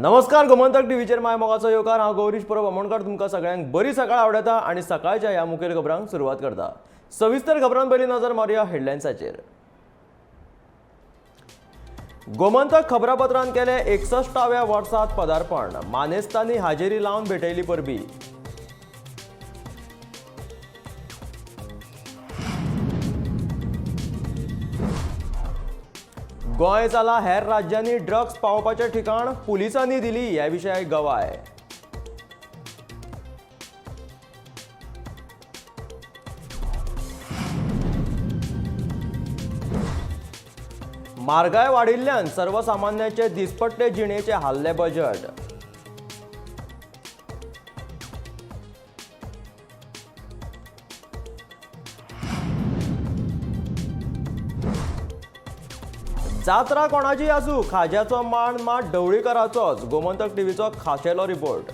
नमस्कार, गोमंतक टीव्हीचेर my मोगाचो येवकार. हांव गौरीश परब आमोणकार तुमकां सगळ्यांक बरी सकाळ आवडटा आनी सकाळच्या ह्या मुखेल खबरांक सुरवात करता. सविस्तर खबरां पयलीं नजर मारुया हेडलायन्साचेर. गोमंतक खबरापत्रान केलें 61व्या वर्सात पदार्पण. मानेस्तांनी हाजेरी लावन भेटयली परबी. गोंय जाला हेर राज्यांनी ड्रग्स पावोवपाचें ठिकाण. पुलिसांनी दिली ह्या विशयाक गवाय. म्हारगाय वाडिल्ल्यान सर्वसामान्यांचे दिसपट्टे जिणेचे हाल्ले बजेट. जात्रा कोणाची आसूं, खाज्याचो मान मात ढवळीकराचोच. गोमंतक टीव्हीचो खाशेलो रिपोर्ट.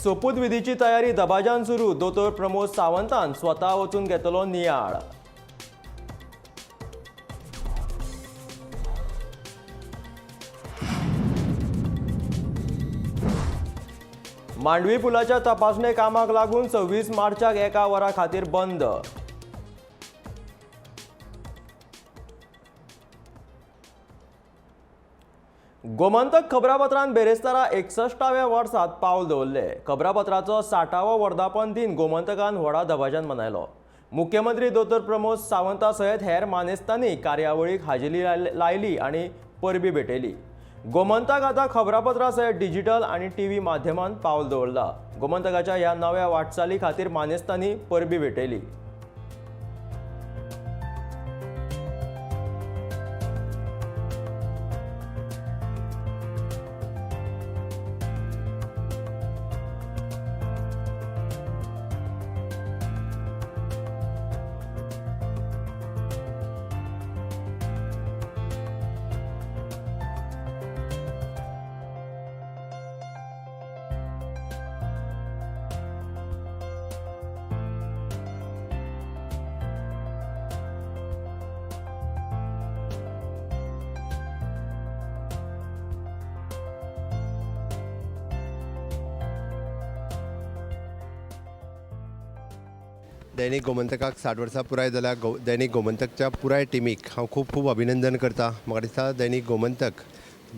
सोपूतविधीची तयारी दबाज्यान सुरू. दोतोर प्रमोद सावंतान स्वता वचून घेतलो नियाळ. मांडवी पुलाच्या तपासणे कामाक लागून 26 मार्चाक एका वरा खातीर बंद. गोमंतक खबरापत्रान बेरेस्तारा 61व्या वर्सात पावल दवरले. खबरापत्राचो 60वो वर्धापन दिन गोमंतकान व्हडा दबाज्यान मनयलो. मुख्यमंत्री दोतोर प्रमोद सावंता सयत हेर मानेस्तांनी कार्यावळीक हाजेरी लायली आनी परबी भेटयली. गोमंतक आतां खबरापत्रा सयत डिजिटल आनी टीव्ही माध्यमान पावल दवरला. गोमंतकाच्या ह्या नव्या वाटचाली खातीर मानेस्तांनी परबी भेटयली. दैनिक गोमंतकाक 60 वर्सां पुराय जाल्या. दैनिक गोमंतकच्या पुराय टिमीक हांव खूब खूब अभिनंदन करता. म्हाका दिसता दैनिक गोमंतक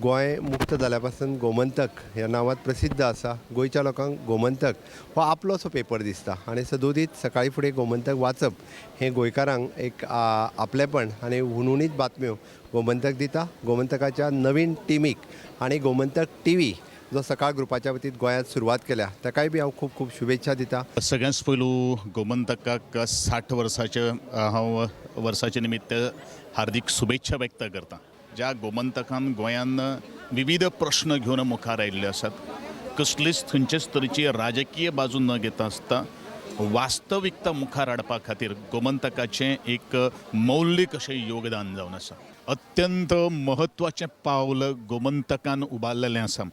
गोंय मुक्त जाल्या पासून गोमंतक ह्या नांवांत प्रसिद्ध आसा. गोंयच्या लोकांक गोमंतक हो आपलोसो पेपर दिसता आनी सदोदीत सकाळीं फुडें गोमंतक वाचप हें गोंयकारांक एक आपलेपण आनी हुनहुनीत बातम्यो गोमंतक दिता. गोमंतकाच्या नवीन टिमीक आनी गोमंतक टीव्ही जो सकाळ ग्रुपाच्या वतीन गोंयांत सुरवात केल्या ताकाय बी हांव खूब खूब शुभेच्छा दिता. सगळ्यांत पयलू गोमंतकाक 60 वर्साचे हांव वर्साचे निमित्त हार्दीक शुभेच्छा व्यक्त करता. ज्या गोमंतकान गोंयान विविध प्रश्न घेवन मुखार आयिल्ले आसात, कसलीच खंयचेच तरेची राजकीय बाजू न घेता आसता वास्तविकता मुखार हाडपा खातीर गोमंतकाचें एक मौल्लीक अशें योगदान जावन आसा. अत्यंत म्हत्वाचें पावल गोमंतकान उबारलेलें आसा.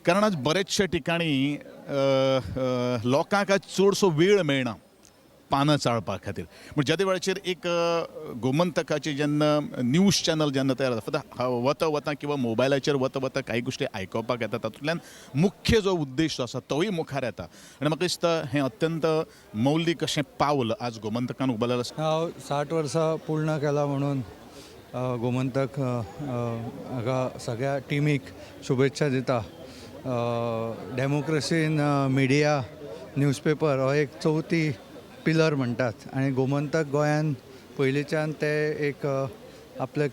कारण आज बरेचशे ठिकाणी लोकांक आज चडसो वेळ मेळना पानां चाळपा खातीर. पूण ज्या वेळाचेर एक गोमंतकाचे जेन्ना न्यूज चॅनल जेन्ना तयार जाता, फक्त वता वता किंवा मोबायलाचेर वता वता कांय गोश्टी आयकुपाक येता, तातूंतल्यान मुख्य जो उद्देश जो आसा तोवूय मुखार येता आनी म्हाका दिसता हें अत्यंत मौलीक अशें पावल आज गोमंतकान उबारलेलें आसा. हांव 60 वर्सां पूर्ण केला म्हणून गोमंतक हाका सगळ्या टिमीक शुभेच्छा दिता. डेमोक्रेसी इन मिडिया न्यूजपेपर हो एक चवथी पिलर म्हणटात आनी गोमंतक गोंयान पयलींच्यान ते एक आपलें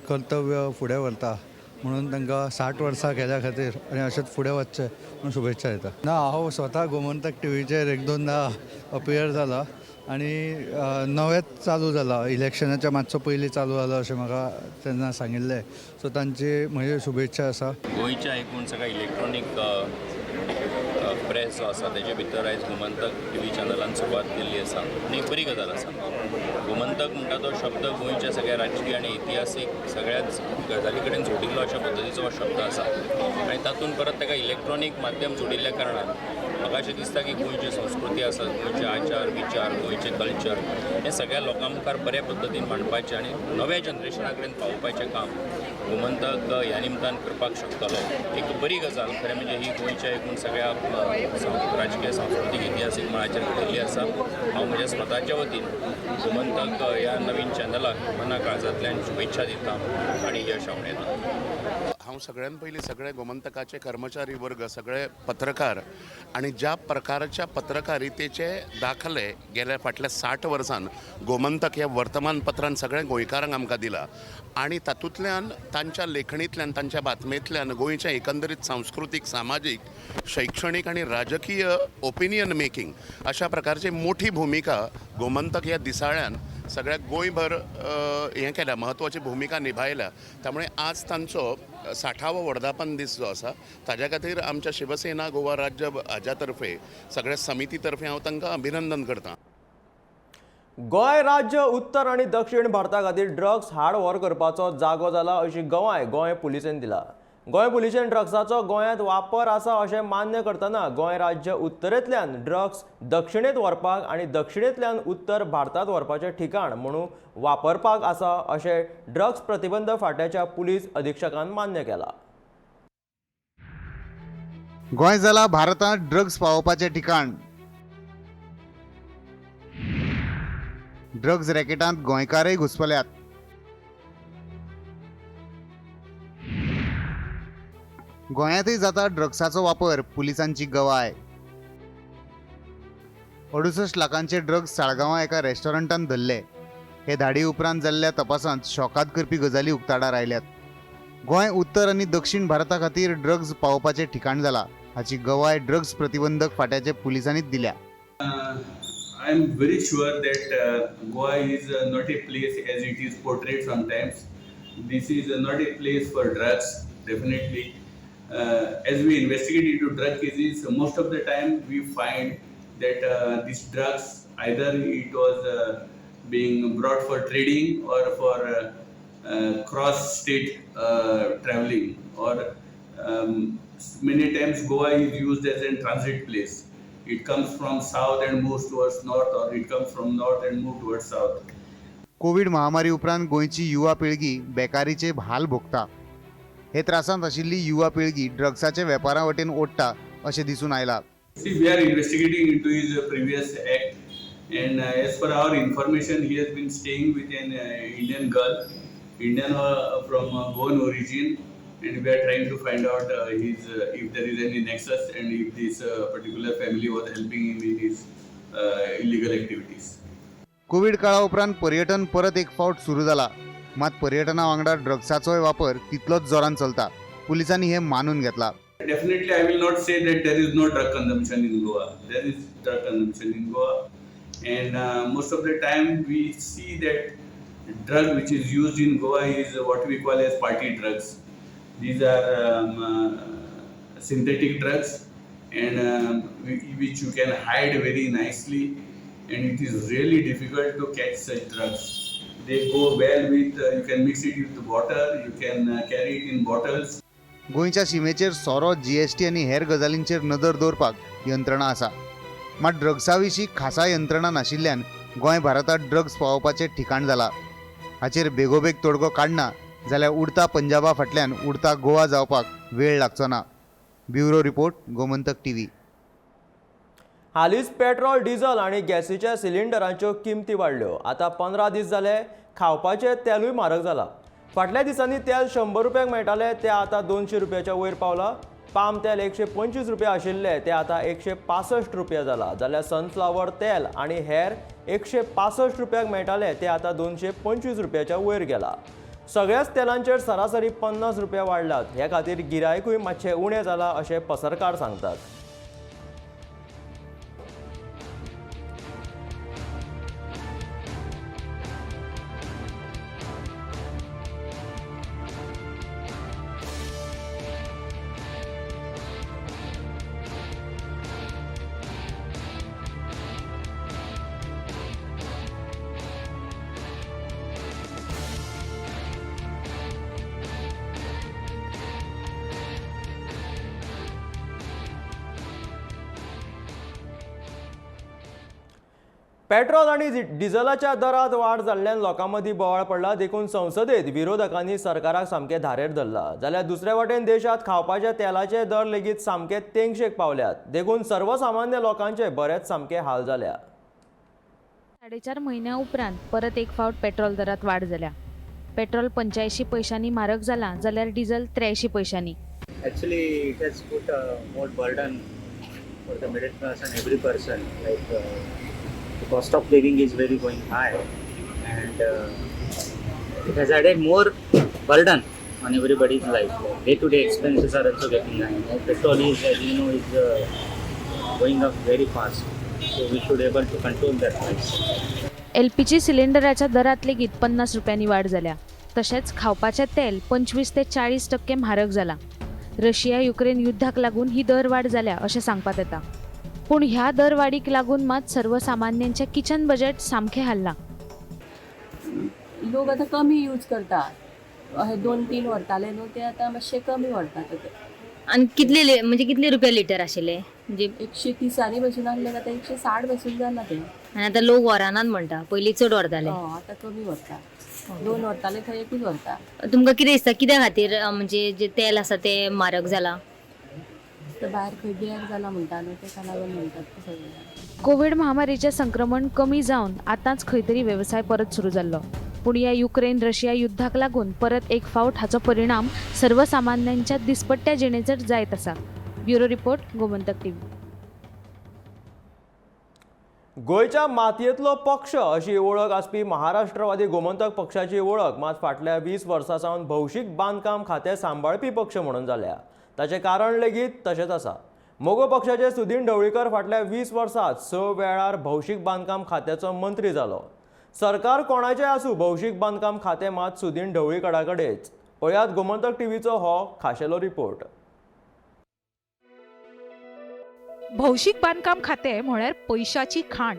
कर्तव्य फुडें व्हरता म्हणून तांकां 60 वर्सां केल्या खातीर आनी अशेंच फुडें वचचें म्हणून शुभेच्छा दिता. ना, हांव स्वता गोमंतक टिवीचेर एक दोनदा अपियर जाला आनी नवेंच चालू जाला, इलेक्शनाच्या मातसो पयलीं चालू जालो अशें म्हाका तेन्ना सांगिल्लें. सो तांची म्हजी शुभेच्छा आसा. गोंयच्या एकूण सगळ्या इलेक्ट्रॉनीक प्रेस प्रेस जो आसा तेजे भितर आयज गोमंतक टीव्ही चॅनलान सुरवात केल्ली आसा आनी एक बरी गजाल आसा. गोमंतक म्हणटा तो शब्द गोंयच्या सगळ्या राजकीय आनी इतिहासीक सगळ्याच गजाली कडेन जोडिल्लो अशा पद्दतीचो हो शब्द आसा आनी तातूंत परत ताका इलेक्ट्रॉनीक माध्यम जोडिल्ल्या कारणान म्हाका अशें दिसता की गोंयची संस्कृती आसा, गोंयचे आचार विचार, गोंयचें कल्चर हें सगळ्या लोकां मुखार बऱ्या पद्दतीन मांडपाचें आनी नव्या जनरेशना कडेन पावोवपाचें काम गोमंतक ह्या निमतान करपाक शकतलो. एक बरी गजाल खरें म्हणजे ही गोंयच्या एकूण सगळ्या राजकीय, सांस्कृतीक, इतिहासीक मळाचेर घडिल्ली आसा. हांव म्हज्या स्वताच्या वतीन गोमंतक ह्या नवीन चॅनलाक मना काळजांतल्यान शुभेच्छा दिता आनी यश आंवडेता. हांव सगळ्यान पयलीं सगळे गोमंतकाचे कर्मचारी वर्ग, सगळे पत्रकार आनी ज्या प्रकारच्या पत्रकारितेचे दाखले गेल्या फाटल्या 60 वर्सान गोमंतक ह्या वर्तमानपत्रान सगळ्या गोंयकारांक आमकां दिला आनी तातूंतल्यान तांच्या लेखणींतल्यान, तांच्या बातमेंतल्यान गोंयच्या एकंदरीत सांस्कृतीक, सामाजीक, शैक्षणीक आनी राजकीय ओपिनियन मेकिंग अशा प्रकारची मोठी भुमिका गोमंतक ह्या दिसाळ्यान सगळ्या गोंयभर हें केल्या, म्हत्वाची भुमिका निभायल्या. त्यामुळे आज तांचो 60वो वर्धापन दीस जो आसा ताज्या खातीर आमच्या शिवसेना गोवा राज्य हाज्या तर्फे सगळ्या समिती तर्फे हांव तांकां अभिनंदन करतां. गोंय राज्य उत्तर आनी दक्षिण भारता खातीर ड्रग्स हाड व्हर करपाचो जागो जाला अशी गवाय गोंय पुलिसेन दिला. गोंय पुलिसेन ड्रग्साचो गोंयांत वापर आसा अशें मान्य करतना गोंय राज्य उत्तरेंतल्यान ड्रग्स दक्षिणेंत व्हरपाक आनी दक्षिणेंतल्यान उत्तर भारतांत व्हरपाचें ठिकाण म्हणून वापरपाक आसा अशें ड्रग्स प्रतिबंध फांट्याच्या पुलीस अधिक्षकान मान्य केलां. गोंय जाला भारतांत ड्रग्स पावोवपाचें ठिकाण. ड्रग्स रॅकेटांत गोंयकारय घुस्पल्यात. गोंयांतय जाता ड्रग्साचो वापर, पुलिसांची गवाय. 68 लाखांचे ड्रग्स साळगांवां एका रेस्टॉरंटांत धरले. हे धाडी उपरांत जाल्ल्या तपासांत शॉकाद करपी गजाली उक्ताडार आयल्यात. गोंय उत्तर आनी दक्षिण भारता खातीर ड्रग्स पावोवपाचें ठिकाण जाला हाची गवाय ड्रग्स प्रतिबंधक फांट्याचे पुलिसांनीच दिल्या. I am very sure that Goa is not a place as it is portrayed sometimes. This is not a place for drugs, definitely. As we investigate into drug cases, most of the time we find that these drugs, either it was being brought for trading or for cross-state traveling, or many times Goa is used as a transit place. It comes from south and moves towards north, or it comes from north and moves towards south. Covid महामारी उपरांत गोंयची युवा पिळगी बेकारीचे हाल भोगता. हे त्रासांत आशिल्ली युवा पिळगी ड्रग्साच्या वेपारा वटेन ओडटा अशें दिसून आयलां. See, we are investigating into his previous act, and as per our information, he has been staying with an Indian girl, Indian from Goan origin, and we are trying to find out his if there is any nexus and if this particular family was helping him in his illegal activities. Covid काळा उपरांत पर्यटन परत एक फावट सुरू जाला. मात पर्यटना वांगडा ड्रग्साचोय वापर तितलोच जोरान चलता. पुलिसांनी हें मानून घेतलां. Definitely, I will not say that there is no drug consumption in Goa. There is drug consumption in Goa, and most of the time we see that drug which is used in Goa is what we call as party drugs. These are synthetic drugs, and which you can hide very nicely, and it is really difficult to catch such drugs. They go well with, you can mix it with water, you can carry it in bottles. गोंयच्या शिमेचेर सोरो, GST आनी हेर गजालींचेर नदर दवरपाक यंत्रणा आसा. मात ड्रग्सा विशीं खासा यंत्रणा नाशिल्ल्यान गोंय भारतांत ड्रग्स पावोवपाचें ठिकाण जाला. हाचेर बेगोबेग तोडगो काडना जाल्यार उडता पंजाबा फाटल्यान उडता गोवा जावपाक वेळ लागचो ना. Bureau report, Gomantak TV. हालींच पेट्रोल, डिझल आनी गॅसीच्या सिलिंडरांच्यो किमती वाडल्यो. आतां 15 दीस जाले खावपाचें तेलूय म्हारग जालां. फाटल्या दिसांनी तेल 100 रुपयांक मेळटालें तें आतां 200 रुपयाच्या वयर पावलां. पाम तेल 125 रुपया आशिल्लें तें आतां 165 रुपया जालां. जाल्यार सनफ्लावर तेल आनी हेर 165 रुपयांक मेळटालें तें आतां 225 रुपयाच्या वयर गेलां. सगळ्याच तेलांचेर सरासरी 50 रुपया वाडल्यात. हे खातीर गिरायकूय मातशें उणें जालां अशें पसरकार सांगतात. पेट्रोल आनी डिझलाच्या दरात वाड जाल्ल्यान लोकां मदीं बोवाळ पडला, देखून संसदेत विरोधकांनी सरकाराक सामकें धारेर धरला. जाल्यार दुसरे वटेन देशांत खावपाच्या तेलाचे दर लेगीत सामके तेंगशेक पावल्यात, देखून सर्वसामान्य लोकांचे बरेच सामके हाल जाल्या. 4.5 म्हयन्या उपरांत परत एक फावट पेट्रोल दरात वाड जाल्या. पेट्रोल 85 पयशांनी म्हारग जाला, जाल्यार डिझल 83 पयशांनी. Actually, it has put more burden for the middle class and every person. Like the cost of living is very going high, and it has added more burden on everybody's life. Like day-to-day expenses are also getting high. Now, petrol is, as you know, is going up very fast. So we should able to control that price. LPG सिलिंडराच्या दरात लेगीत 50 रुपयांनी वाड जाल्या. तशेंच खावपाचें तेल 25 ते 40% म्हारग जाला. रशिया युक्रेन युद्धाक लागून ही दरवाड जाल्या अशें सांगपात येता. पूण ह्या दरवाडीक लागून मात सर्वसामान्यांचें किचन बजेट सामकें हाल्लां. लोक आतां कमी यूज करता. अशें 2-3 व्हरताले न्हू, ते आतां मातशे कमी व्हरतात आतां. आनी कितले, म्हणजे कितले रुपया लिटर आशिल्ले? म्हणजे 130 पासून आहले, आतां 160 पासून जाला ते. आनी आतां लोक व्हरनात म्हणटा, पयलीं चड व्हरताले. हय, आतां कमी व्हरता. 2 व्हरताले थंय 1 व्हरता. तुमकां कितें दिसता, कित्या खातीर म्हणजे जे तेल आसा तें म्हारग जाला? ते भायर खंय गिरायक जाला म्हणटा न्हू, तेका लागून म्हणटात ते सगळे. कोवीड महामारीचें संक्रमण कमी जावन आतांच खंय तरी वेवसाय परत सुरू जाल्लो. पूण ह्या युक्रेन रशिया युद्धाक लागून परत एक फावट हाचो परिणाम सर्वसामान्यांच्या दिसपट्ट्या जिणेचेर जायत आसा. Bureau report, Gomantak TV. गोंयच्या मातयेंतलो पक्ष अशी वळख आसपी महाराष्ट्रवादी गोमंतक पक्षाची वळख मात फाटल्या 20 वर्सां सावन भौशीक बांदकाम खातें सांबाळपी पक्ष म्हणून जाल्या. ताचें कारण लेगीत तशेंच आसा. मगो पक्षाचे सुदीन ढवळीकर फाटल्या 20 वर्सांत 6 वेळार भौशीक बांदकाम खात्याचो मंत्री जालो. सरकार कोणाचें आसूं, भौशीक बांदकाम खातें मात सुदीन ढवळीकरा कडेच. पळयात गोमंतक टीव्हीचो हो खाशेलो रिपोर्ट. भौशीक बांदकाम खातें म्हळ्यार पयशाची खाण.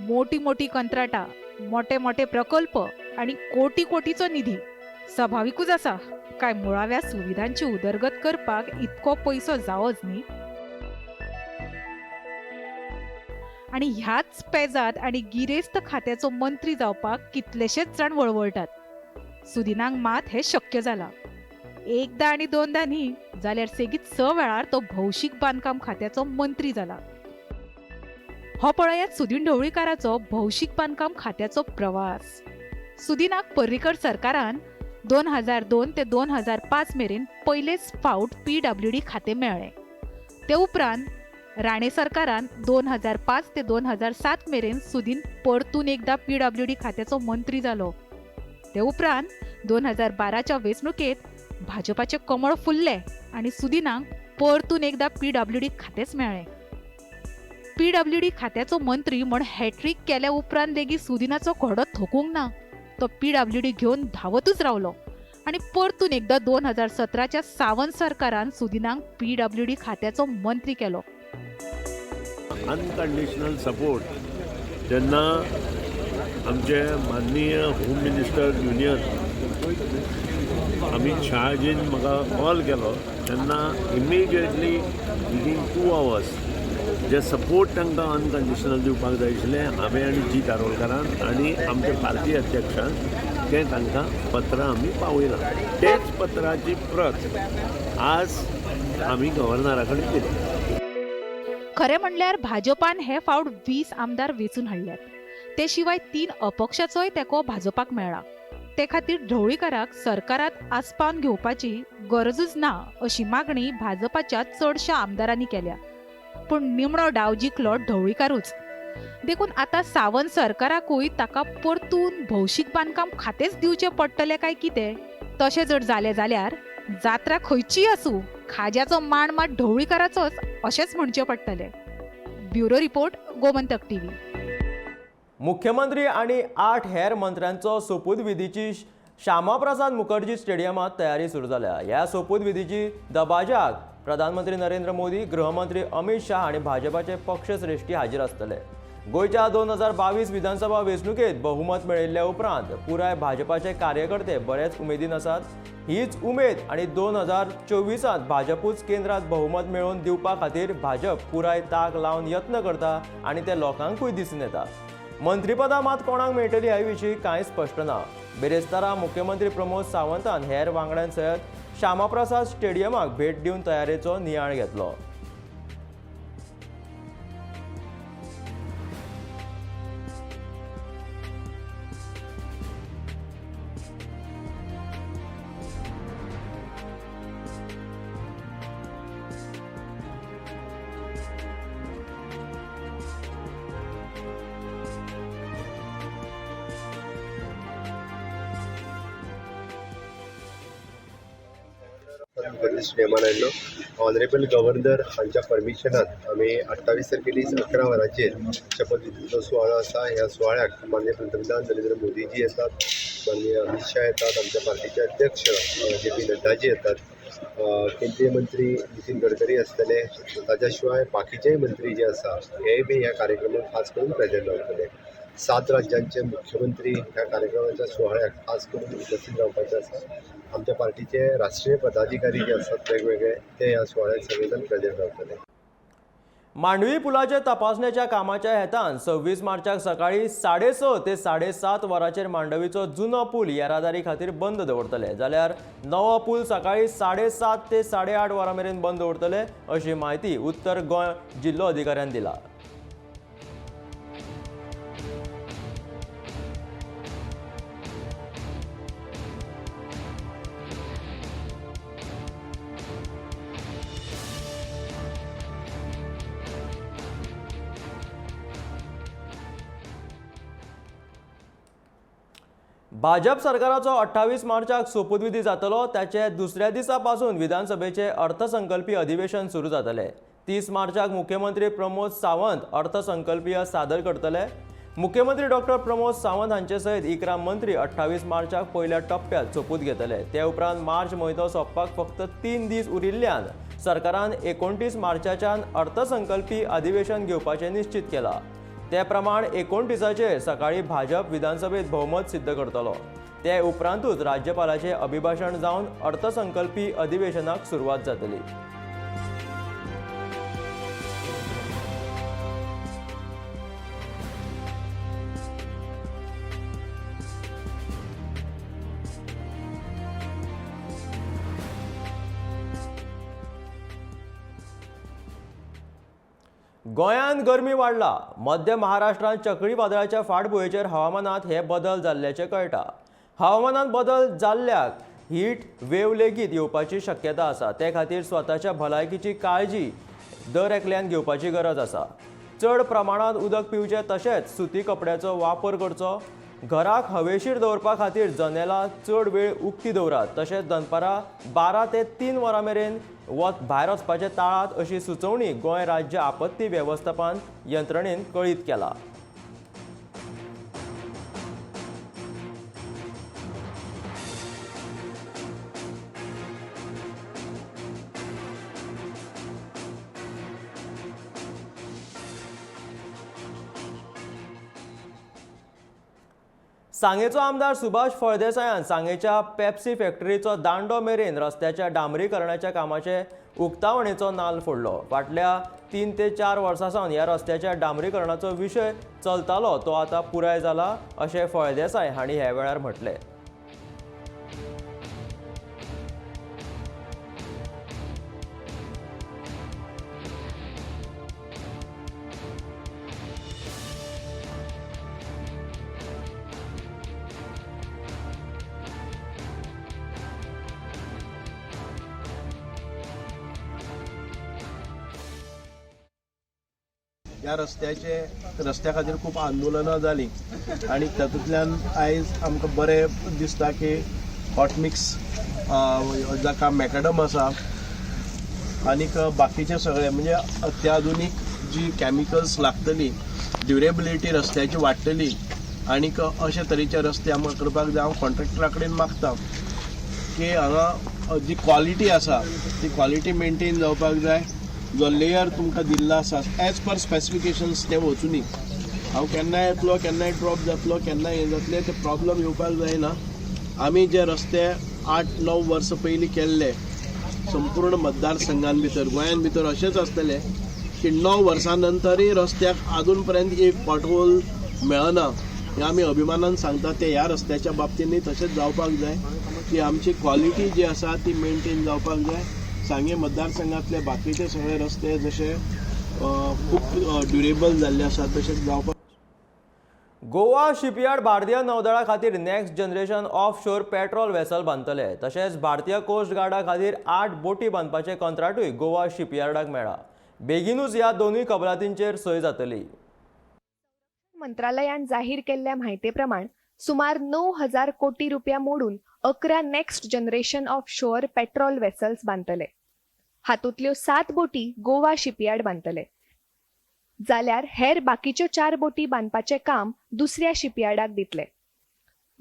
मोटी मोटी कंत्राटां, मोटे मोटे प्रकल्प आनी कोटी कोटीचो निधी. सभाविकूच आसा काय मुळाव्या सुविधांची उदरगत करपाक इतको पयसो जावच न्ही. आनी ह्याच पेजात आनी गिरेस्त खात्याचो मंत्री जावपाक कितलेशेच जाण वळवळटात. सुदिनाक मात हें शक्य जालां. एकदां आनी दोनदां न्ही, जाल्यार सेगीत 6 वेळार तो भौशीक बांदकाम खात्याचो मंत्री जाला. हो पळयात सुदीन ढवळीकाराचो भौशीक बांदकाम खात्याचो प्रवास. सुदिनाक पर्रीकर सरकारान 2002 ते 2005 मेरेन पयलेच फावट PWD खातें मेळ्ळें. ते उपरांत राणे सरकारान 2005 ते 2007 मेरेन सुदीन परतून एकदां PWD खात्याचो मंत्री जालो. ते उपरांत 2012च्या वेंचणुकेंत भाजपाचें कमळ फुल्लें आनी सुदिनाक परतून एकदां PWD खातेंच मेळ्ळें. PWD खात्याचो मंत्री म्हण हॅट्रीक केल्या उपरांत लेगीत सुदिनाचो घोडो थकूंक ना. तो PWD घेवन धांवतूच रावलो आनी परतून एकदां 2017च्या सावंत सरकारान सुदिनाक PWD खात्याचो मंत्री केलो. अनकंडिशनल सपोर्ट जेन्ना आमचे माननीय होम मिनिस्टर ज्युनियर अमित शहाजीन म्हाका कॉल केलो तेन्ना इमिजिएटली विदीन 2 आवर्स जे सपोर्ट तांकां अनकंडिशनल दिवपाक जाय आशिल्लें, हांवें आनी जी दारोलकारान आनी आमचे पार्टी अध्यक्षान तें तांकां पत्रां आमी पावयलां. तेच पत्राची प्रत आज आमी गव्हर्नरा कडेन दिली. खरें म्हणल्यार भाजपान हे फावट 20 आमदार वेंचून हाडल्यात. ते शिवाय 3 अपक्षाचोय तेंको भाजपाक मेळ्ळा. ते खातीर ढवळीकाराक सरकारांत आसपावन घेवपाची गरजूच ना अशी मागणी भाजपाच्या चडशा आमदारांनी केल्या. पूण निमणो डाव जिखलो ढवळीकारूच. देखून आतां सावंत सरकाराकूय ताका परतून भौशीक बांदकाम खातेंच दिवचें पडटलें काय कितें? तशें जर जालें जाल्यार जात्रा खंयचीय आसूं, खाज्याचो माण मात ढवळीकाराचोच अशेंच म्हणचें पडटलें. Bureau report, Gomantak TV. मुख्यमंत्री आनी 8 हेर मंत्र्यांचो सोपूतविधीची श्यामाप्रसाद मुखर्जी स्टेडियमांत तयारी सुरू जाल्या. ह्या सोपूतविधीची दबाज्याक प्रधानमंत्री नरेंद्र मोदी, गृहमंत्री अमित शाह आनी भाजपाचे पक्षश्रेश्ठी हाजीर आसतले. गोंयच्या 2022 विधानसभा वेंचणुकेंत बहुमत मेळिल्ल्या उपरांत पुराय भाजपाचे कार्यकर्ते बरेच उमेदीन आसात. हीच उमेद आनी 2024 भाजपूच केंद्रात बहुमत मेळोवन दिवपा खातीर भाजप पुराय ताक लावन यत्न करता आनी ते लोकांकूय दिसून येता. मंत्रीपदां मात कोणाक मेळटली हे विशीं कांय स्पश्ट ना. बिरेस्तारा मुख्यमंत्री प्रमोद सावंतान हेर वांगड्यां सयत श्यामाप्रसाद स्टेडियमाक भेट दिवन तयारेचो नियाळ घेतलो. स्टेडियमान आयिल्लो ऑनरेबल गव्हर्नर हांच्या परमिशनान आमी 28 तारखे दीस 11 वरांचेर शपथविधीचो सुवाळो आसा. ह्या सुवाळ्याक माननीय पंतप्रधान नरेंद्र मोदीजी येतात, माननीय अमित शाह येतात, आमच्या पार्टीचे अध्यक्ष जे पी नड्डाजी येतात, केंद्रीय मंत्री नितीन गडकरी आसतले, ताच्या शिवाय बाकीचेय मंत्री जे आसा हेय बी ह्या कार्यक्रमाक खास करून प्रेझेंट रावतले. 7 राज्यांचे मुख्यमंत्री ह्या कार्यक्रमाच्या सुवाळ्याक खास करून उपस्थित रावपाचे आसा. आमच्या पार्टीचे राष्ट्रीय पदाधिकारी जे आसात वेगवेगळे ते ह्या सुवाळ्याक सगळे प्रेझेंट रावतले. मांडवी पुलाचे तपासणेच्या कामाच्या हेतान 26 मार्चाक सकाळी 6:30 ते 7:30 वरांचेर मांडवीचो जुनो पूल येरादारी खातीर बंद दवरतले, जाल्यार नवो पूल सकाळी 7:30 ते 8:30 वरां मेरेन बंद दवरतले अशी म्हायती उत्तर गोंय जिल्लो अधिकाऱ्यान दिला. भाजप सरकाराचो 28 मार्चाक सोपूतविधी जातलो. त्याचे दुसऱ्या दिसा पासून विधानसभेचे अर्थसंकल्पीय अधिवेशन सुरू जातले. 30 मार्चाक मुख्यमंत्री प्रमोद सावंत अर्थसंकल्पीय सादर करतले. मुख्यमंत्री डॉक्टर प्रमोद सावंत हांचे सयत 11 मंत्री 28 मार्चाक पयल्या टप्प्यात सोपूत घेतले. ते उपरांत मार्च म्हयनो सोंपपाक फक्त 3 दीस उरिल्ल्यान सरकारान 29 मार्चाच्यान अर्थसंकल्पीय अधिवेशन घेवपाचें निश्चित केलां. ते प्रमाण 29 सकाळी भाजप विधानसभेत भोवमत सिद्ध करतलो. ते उपरांतूच राज्यपालाचे अभिभाषण जावन अर्थसंकल्पी अधिवेशनाक सुरवात जातली. गोंयांत गरमी वाडला. मध्य महाराष्ट्रांत चक्रीवादळाच्या फाटभुंयेचेर हवामानांत हे बदल जाल्ल्याचें कळटा. हवामानांत बदल जाल्ल्याक हीट वेव लेगीत येवपाची शक्यता आसा. ते खातीर स्वताच्या भलायकीची काळजी दर एकल्यान घेवपाची गरज आसा. चड प्रमाणांत उदक पिवचें तशेंच सुती कपड्याचो वापर करचो. घराक हवेशीर दवरपा खातीर जनेलां चड वेळ उक्ती दवरात. तशेंच दनपारां 12 ते 3 वरां मेरेन वत भायर वचपाचें टाळात अशी सुचोवणी गोंय राज्य आपत्ती वेवस्थापन यंत्रणेन कळीत केला. सांगेचो आमदार सुभाष फळदेसायान सांगेच्या पेप्सी फॅक्टरीचो दांडो मेरेन रस्त्याच्या डांबरीकरणाच्या कामाचे उक्तावणेचो नाल फोडलो. फाटल्या 3 ते 4 वर्सां सावन ह्या रस्त्याच्या डांबरीकरणाचो विशय चलतालो तो आतां पुराय जाला अशें फळदेसाय हांणी ह्या वेळार म्हटलें. ह्या रस्त्या खातीर खूब आंदोलनां जालीं आनी तातूंतल्यान आयज आमकां बरें दिसता की हॉटमिक्स जाका मॅकडम आसा आनीक बाकीचे सगळे म्हणजे अत्याधुनीक जी कॅमिकल्स लागतली, ड्युरेबिलिटी रस्त्याची वाडटली आनीक अशे तरेचे रस्ते आमकां करपाक जाय. हांव कॉन्ट्रॅक्टरा कडेन मागता की हांगा जी क्वॉलिटी आसा ती क्वॉलिटी मेनटेन जावपाक जाय. जो लेयर तुमकां दिल्लो आसा एज पर स्पेसिफिकेशन्स ते वचुनी. हांव केन्नाय येतलो, केन्नाय ड्रॉप जातलो, केन्नाय हें जातलें, ते प्रॉब्लम येवपाक जायना. आमी जे रस्ते 8-9 वर्सां पयलीं केल्ले संपूर्ण मतदारसंघान भितर, गोंयान भितर अशेंच आसतलें की 9 वर्सां नंतरय रस्त्याक आजून पर्यंत एक पॉटहोल मेळना हें आमी अभिमानान सांगता. ते ह्या रस्त्याच्या बाबतींतूय तशेंच जावपाक जाय की आमची क्वॉलिटी जी आसा ती मेनटेन जावपाक जाय. सांगें मतदारसंघातले बाकीचे सगळे रस्ते जशे खूब ड्युरेबल जाल्ले आसा तशेंच जावपाक. गोवा शिपयार्ड भारतीय नौदळा खातीर next generation offshore patrol vessel बांदतले. तशेंच भारतीय कोस्ट गार्डा खातीर 8 बोटी बांदपाचें कंत्राटूय गोवा शिपयार्डाक मेळ्ळां. बेगीनूच ह्या दोनूय कबलातींचेर सय जातली. मंत्रालयान जाहीर केल्ल्या म्हायते प्रमाण सुमार 9,000 कोटी रुपया मोडून 11 next generation offshore patrol vessels बांदतले. हातूंतल्यो 7 बोटी गोवा शिपयार्ड बांदतले, जाल्यार हेर बाकीच्यो 4 बोटी बांदपाचें काम दुसऱ्या शिपयार्डाक दितले.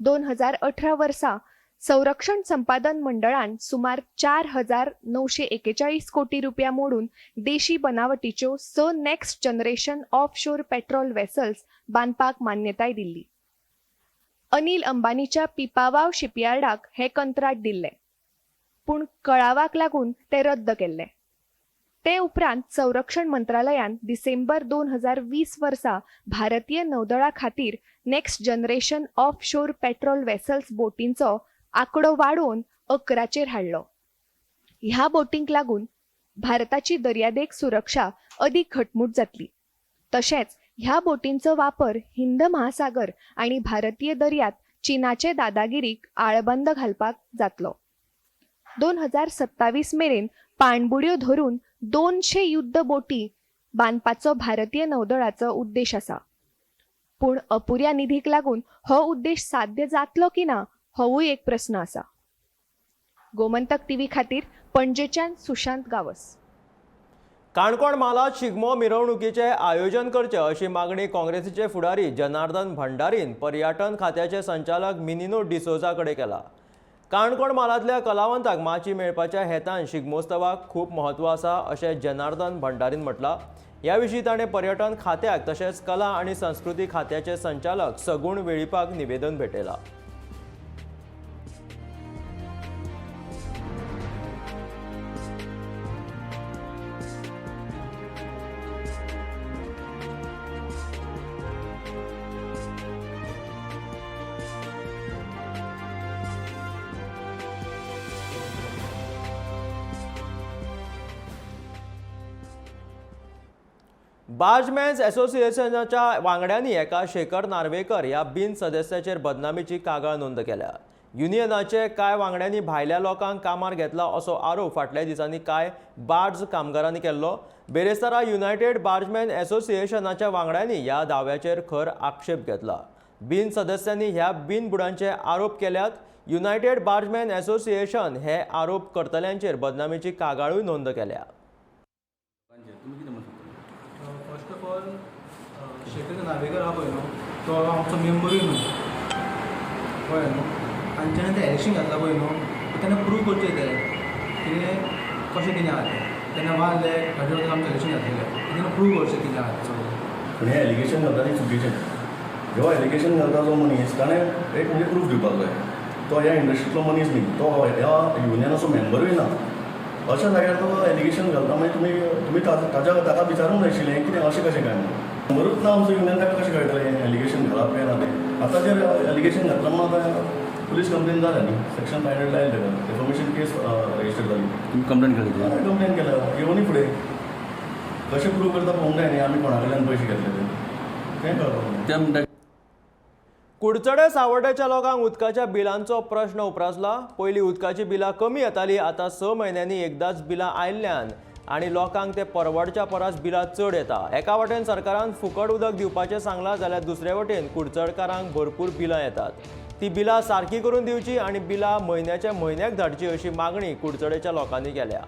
2018 वर्सा संरक्षण संपादन मंडळान सुमार 4,941 कोटी रुपया मोडून देशी बनावटीच्यो 6 next generation offshore patrol vessels बांदपाक मान्यताय दिल्ली. अनिल अंबानीच्या पिपावाव शिपयार्डाक हें कंत्राट दिल्लें, पूण कळावाक लागून तें रद्द केल्लें. ते उपरांत संरक्षण मंत्रालयान डिसेंबर 2020 वर्सा भारतीय नौदळा खातीर next generation offshore patrol vessels बोटींचो आंकडो वाडोवन 11चेर हाडलो. ह्या बोटींक लागून भारताची दर्यादेग सुरक्षा अदीक घटमूट जातली. तशेंच ह्या बोटींचो वापर हिंद महासागर आनी भारतीय दर्यांत चीनाचे दादागिरीक आळबंद घालपाक जातलो. 2027 मेरेन पाणबुडयो धरून 200 युद्ध बोटी बांदपाचो भारतीय नौदळाचो उद्देश आसा. पूण अपुऱ्या निधीक लागून हो उद्देश साध्य जातलो की ना होवूय एक प्रस्न आसा. गोमंतक टीव्ही खातीर पणजेच्यान सुशांत गावस. काणकोण म्हालांत शिगमो मिरवणुकीचें आयोजन करचें अशी मागणी काँग्रेसीचे फुडारी जनार्दन भंडारीन पर्यटन खात्याचे संचालक मिनिनो डिसोजा कडेन केला. काणकोण म्हालांतल्या कलावंतांक माची मेळपाच्या हेतान शिगमोत्सवाक खूब म्हत्व आसा अशें जनार्दन भंडारीन म्हटलां. ह्या विशीं ताणें पर्यटन खात्याक तशेंच कला आनी संस्कृती खात्याचे संचालक सगुण वेळीपाक निवेदन भेटयलां. बार्जमॅन्स असोसिएशनाच्या वांगड्यांनी एका शेखर नार्वेकर ह्या बिन सदस्याचेर बदनामीची कागाळ नोंद केल्या. युनियनाचे कांय वांगड्यांनी भायल्या लोकांक कामार घेतला असो आरोप फाटल्या दिसांनी कांय बार्ज कामगारांनी केल्लो. बेरेस्तारा युनायटेड बार्जमॅन असोसिएशनाच्या वांगड्यांनी ह्या दाव्याचेर खर आक्षेप घेतला. बिन सदस्यांनी ह्या बिनबुडांचे आरोप केल्यात. युनायटेड बार्जमॅन असोसिएशन हे आरोप करतल्यांचेर बदनामीची कागाळूय नोंद केल्या. First of all Shekhar Narvekar आहा पळय न्हू, तो आमचो मेंबरूय न्हू, कळ्ळें न्हू. आनी जेन्ना तें एलेक्शन घातलां पळय न्हू, तेन्ना प्रूव करचें तें कितें कशें कितें आहा तें. तेन्ना 1,30,000 आमचें एलेक्शन घातलेलें, तेन्ना प्रूव करचें कितें आहा तें सगळें. पूण हें एलिगेशन घालता तें चुकीचें. जेवा एलिगेशन घालता जो मनीस ताणें एक म्हणजे प्रूफ दिवपाक जाय. तो ह्या इंडस्ट्रींतलो मनीस न्ही, तो ह्या युनियनाचो मेंबरूय ना. अशा जाग्यार तो एलिगेशन घालता मागीर तुमी तुमी ताज्या ताका विचारूंक जाय आशिल्लें कितें अशें कशें काय म्हणून. मेंबरूच ना आमचो युनियन, ताका कशें कळटलें हें एलिगेशन घालप काय ना तें. आतां जें एलिगेशन घातलां म्हणून आतां पुलीस कंप्लेन जाल्या न्ही, सेक्शन 500 लायलें ताका, डिफॉमेशन केस रजिस्टर जाली. तुमी कंप्लेन केली? हांवें कंप्लेन केल्या. येवनी फुडें कशें प्रूव करता पळोवंक जाय न्ही आमी कोणा कडल्यान पयशे घेतले ते, तें कळपाक जाय. कुडचडे सावर्डेच्या लोकांक उदकाच्या बिलांचो प्रश्न उप्रासला. पयलीं उदकाचीं बिलां कमी येतालीं, आतां 6 म्हयन्यांनी एकदांच बिलां आयिल्ल्यान आनी लोकांक ते परवडच्या परस बिलां चड येता. एका वटेन सरकारान फुकट उदक दिवपाचें सांगलां, जाल्यार दुसरे वटेन कुडचडकारांक भरपूर बिलां येतात. ती बिलां सारकी करून दिवची आनी बिलां म्हयन्याच्या म्हयन्याक धाडची अशी मागणी कुडचडेच्या लोकांनी केल्या.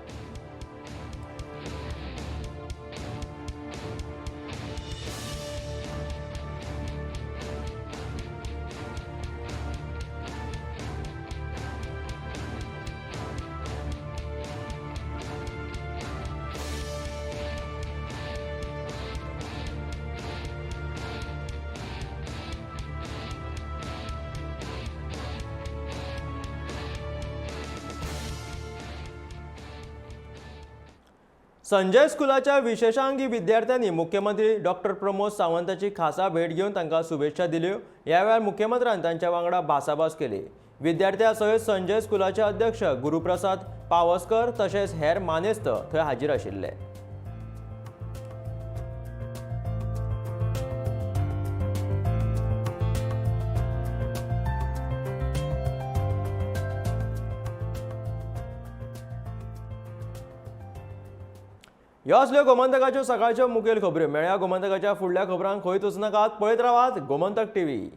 संजय स्कुलाच्या विशेषांगी विद्यार्थ्यांनी मुख्यमंत्री डॉक्टर प्रमोद सावंताची खासा भेट घेवन तांकां शुभेच्छा दिल्यो. ह्या वेळार मुख्यमंत्र्यान तांच्या वांगडा भासाभास केली. विद्यार्थ्यां सयत संजय स्कुलाचे अध्यक्ष गुरुप्रसाद पावसकर तशेंच हेर मानेस्त थंय हाजीर आशिल्ले. ह्यो असल्यो गोमंतकाच्यो सकाळच्यो मुखेल खबऱ्यो. मेळया गोमंतकाच्या फुडल्या खबरांक. खंयच वचनाकात, पळयत रावात गोमंतक टीव्ही.